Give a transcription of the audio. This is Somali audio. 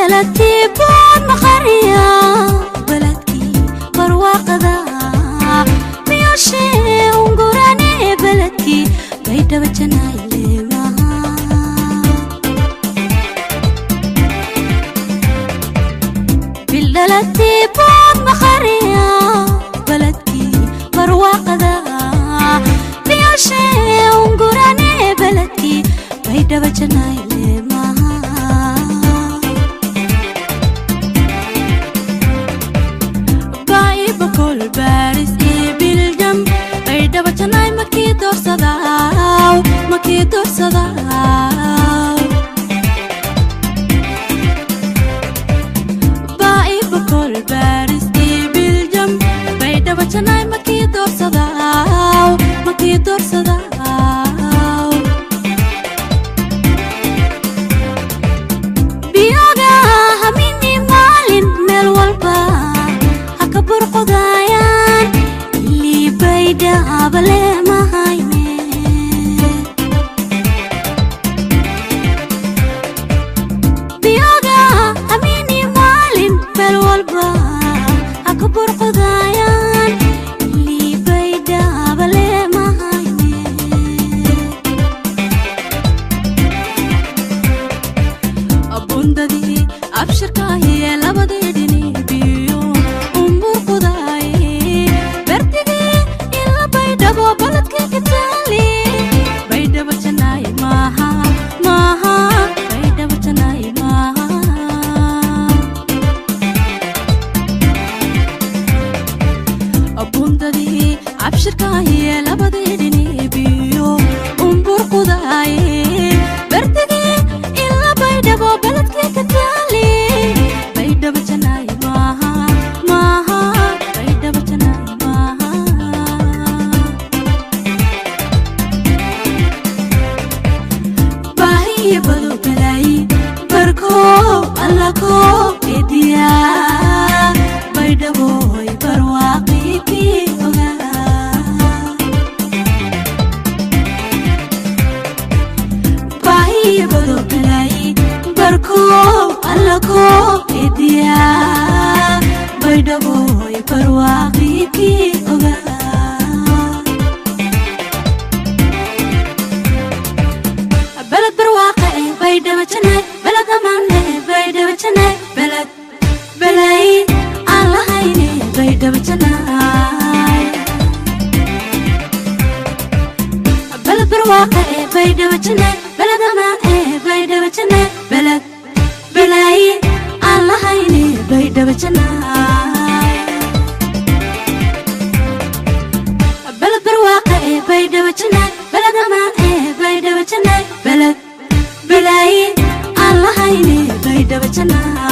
Bildhalatee bood maqariya baladkii barwaaqada biyoshee ungurane baladkii Baydhabo janayle maha. Bildhalatee bood maqariya baladkii barwaaqada biyoshee ungurane baladkii Baydhabo janayle maha. Baibakol Baris iyo Biljam Baydhabo janay makii doorsadaaw, makii doorsadaaw. Baibakol Baris iyo Biljam Baydhabo janay makii doorsadaaw, makii doorsadaaw. Biyoga hamini maalin meel walba ha ka burqudayaan ilii Baydhaba leemahayne. Biyoga hamini maalin meel walba ha ka burqudayaan ilii Baydhaba leemahayne. Bundadii abshirkaahiye labadii dhini biyo umburqudaaye berdigii ila Baydhabo baladkii kataali Baydhabo janaay maaha, maaha Baydhabo janaay maaha. Bundadii abshirkaahiye labadii dhini biyo umburqudaaye berdigii ila Baydhabo baladkii kataali Baydhabo janaay maaha, maaha Baydhabo janaay maaha. Baahiye bado balaayi barkoo allako ediya Baydhaboy barwaaqiikii ogaa. Baahiye bado balaayi barkoo allako ediya Baydhaboy barwaaqiikii ogaa. Balad barwaaqa eh Baydhabo janaay, balad amaan eh Baydhabo janaay, balad balaayi aan lahayne Baydhabo janaay. Balad barwaaqa eh Baydhabo janaay, balad amaan eh Baydhabo janaay, balad balaayi aan lahayne Baydhabo janaay. Balad barwaaqa eh Baydhabo janaay, balad amaan eh Baydhabo janaay, balad balaayi aan lahayne Baydhabo janaay.